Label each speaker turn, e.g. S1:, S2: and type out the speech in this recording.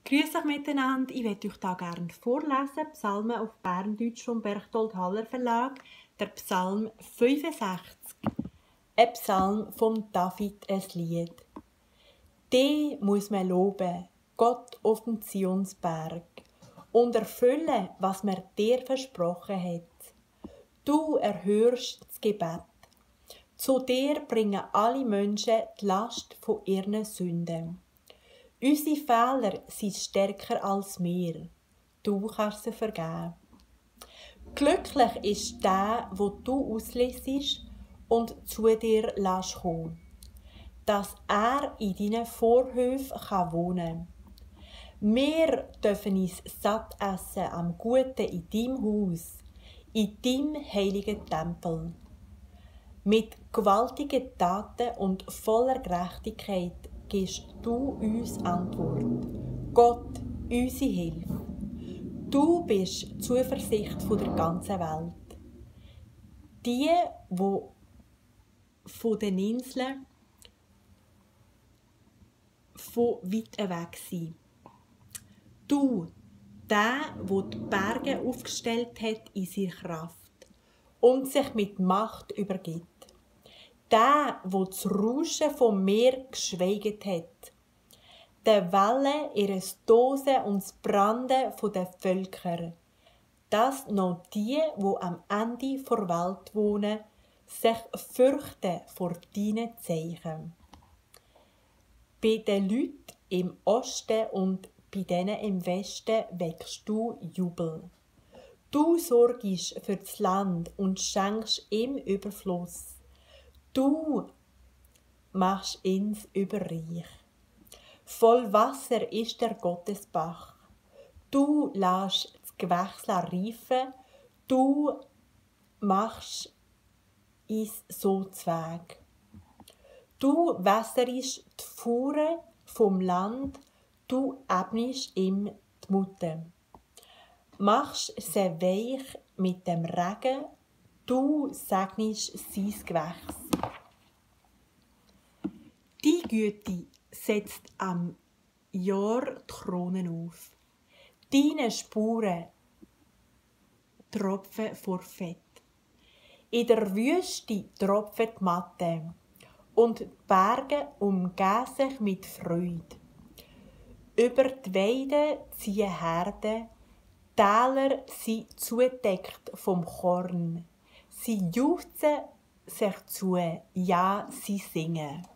S1: Grüß euch miteinander, ich möchte euch hier gerne vorlesen, Psalmen auf Berndeutsch vom Berchtold Haller Verlag, der Psalm 65. Ein Psalm von David, ein Lied. Den muss man loben, Gott auf dem Zionsberg, und erfüllen, was man dir versprochen hat. Du erhörst das Gebet. Zu dir bringen alle Menschen die Last von ihren Sünden. Unsere Fehler sind stärker als wir. Du kannst sie vergeben. Glücklich ist der, wo du auslässest und zu dir lässt kommen, dass er in deinen Vorhöfen wohnen kann. Wir dürfen uns satt essen am Guten in deinem Haus, in deinem heiligen Tempel. Mit gewaltigen Taten und voller Gerechtigkeit gibst du uns Antwort. Gott, unsere Hilfe. Du bist die Zuversicht der ganzen Welt. Die von den Inseln von weit weg sind. Du, der die Berge aufgestellt hat in seiner Kraft und sich mit Macht übergibt. Der das Rauschen vom Meer geschweigt hat, der Wellen ihres Tosen und das Branden der Völker, dass noch die am Ende der Welt wohnen, sich fürchten vor deinen Zeichen. Bei den Leuten im Osten und bei denen im Westen weckst du Jubel. Du sorgst für das Land und schenkst ihm Überfluss. Du machst ins überreich. Voll Wasser ist der Gottesbach. Du lässt das Gewächsel reifen. Du machst es so Zweig. Du wässerst die Fuhren vom Land. Du ebnest ihm die Mutter. Machst sie weich mit dem Regen. Du segnest sein Gewächs. Die Güte setzt am Jahr die Kronen auf. Deine Spuren tropfen vor Fett. In der Wüste tropfen die Matte und die Berge umgeben sich mit Freude. Über die Weide ziehen Herden, Täler sind zugedeckt vom Korn. Sie jauchzen sich zu, ja, sie singen.